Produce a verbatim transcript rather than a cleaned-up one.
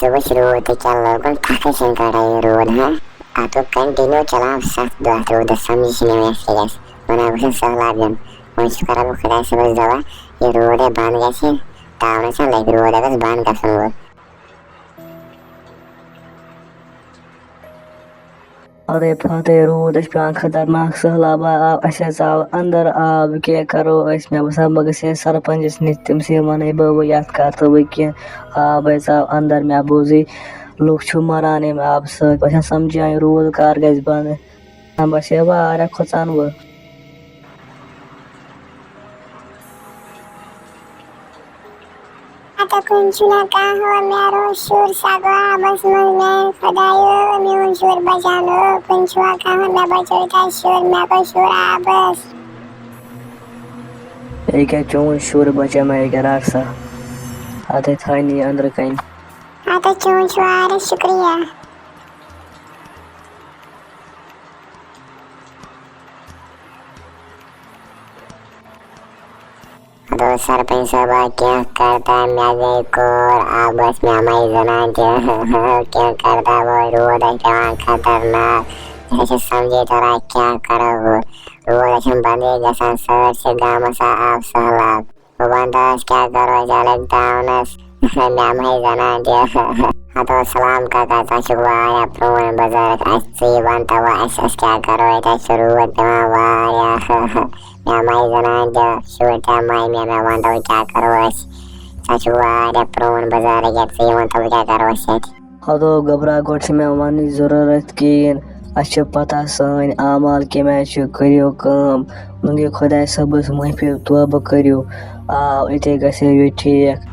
دوٚپُس، روٗد تہِ کیٛاہ لوگُن، تھکھ ژھٕنۍ کڑان یہِ روٗد، ہاں؟ اَتھ گوٚو continue چلاو ستھ دۄہ روٗدَس، سمجھی چھِنہٕ مےٚ یَتھ کیٛاہ گژھِ۔ وۄنۍ آو وٕچھُن سہلاب یُن، وۄنۍ چھُ کران بہٕ خۄداے صٲبَس دعا، یہِ روٗد ہے بنٛد گژھِ، تاونَس چھَنہٕ لگہِ روٗد، اَتھ گژھِ بنٛد گژھُن وۄنۍ۔ اَدَے پھاتے روٗد، اَسہِ پٮ۪وان خطرناک سٔہلابہ آو، اَسہِ حظ آو اَندَر آب، وۄنۍ کیٛاہ کَرو أسۍ؟ مےٚ باسان، بہٕ گژھٕ ہے سرپنٛچَس نِش، تٔمِسٕے وَنَے بہٕ، وۄنۍ یَتھ کَر تہٕ وۄنۍ کینٛہہ۔ آب حظ آو اَندَر، مےٚ بوٗزٕے لُکھ چھِ مَران اَمہِ آبہٕ سۭتۍ، بہٕ چھَس سَمجھان، یہِ روٗد کَر گژھِ بنٛد؟ نہ، بہٕ چھَس ہے واریاہ کھۄژان وۄنۍ۔ ہتہٕ کُنہِ چھُنہ کانٛہہ ہو، مےٚ روو شُر سگو آبس منٛز، میانہِ خۄدایو، میون شُر بچاونو، کُنہِ چھُوا کانٛہہ ہو، مےٚ بچٲوتھا شُر، مےٚ گوٚو شُر آبس۔ ییٚکیٛاہ چون شُر بچاو مےٚ، ییٚکیٛاہ رٹھ سا، اتے تھاونی أنٛدرٕ کنہِ۔ ہتہٕ چون چھُ واریاہ شُکریہ۔ ہتو سرپنچ صٲبا، کینٛہہ کرتا، مےٚ گٔے کور، آبس مےٚ مَے زنان تہِ۔ کینٛہہ کرتا، وۄنۍ روٗد اَسہِ پٮ۪وان خطرناک۔ اَسہِ چھِ سمجھے تران، کیٛاہ کرو وۄنۍ؟ روٗد چھُنہٕ بندٕے گژھان، سٲرسٕے گامس آو آب سہلاب۔ بہٕ ونہٕ تس، کیٛاہ کرو أسۍ الگ تاونس؟ مےٚ مَے زنان تہِ۔ ہتو سلام کاکا، ژٕ چھُکھ واریاہ پرٛون بُزرگ، اَسہِ ژٕ یہِ وَن تو وۄنۍ اَسہِ، أسۍ کیٛاہ کرو ییٚتہِ؟ اَسہِ چھُ روٗد پٮ۪وان واریاہ۔ مےٚ مَے زنان تہِ، شُرۍ تہِ مَے مےٚ، مےٚ وَن تو وۄنۍ کیٛاہ کرو أسۍ؟ ژٕ چھُکھ واریاہ پرٛون بُزرگ ییٚتہِ، ژٕ یہِ وَن تو وۄنۍ کیٛاہ کرو أسۍ ییٚتہِ؟ ہتو گبرا، گۄڈٕ چھِ مےٚ وننٕچ ضروٗرت کِہیٖنۍ، اَسہِ چھِ پتہ سٲنۍ اعمال کَمہِ آیہِ چھِ، کٔرِو کٲم، مٔنٛگِو خۄداے صٲبس معٲفی، توبہٕ کٔرِو، آ، ییٚتے گژھِ یہِ ٹھیٖک۔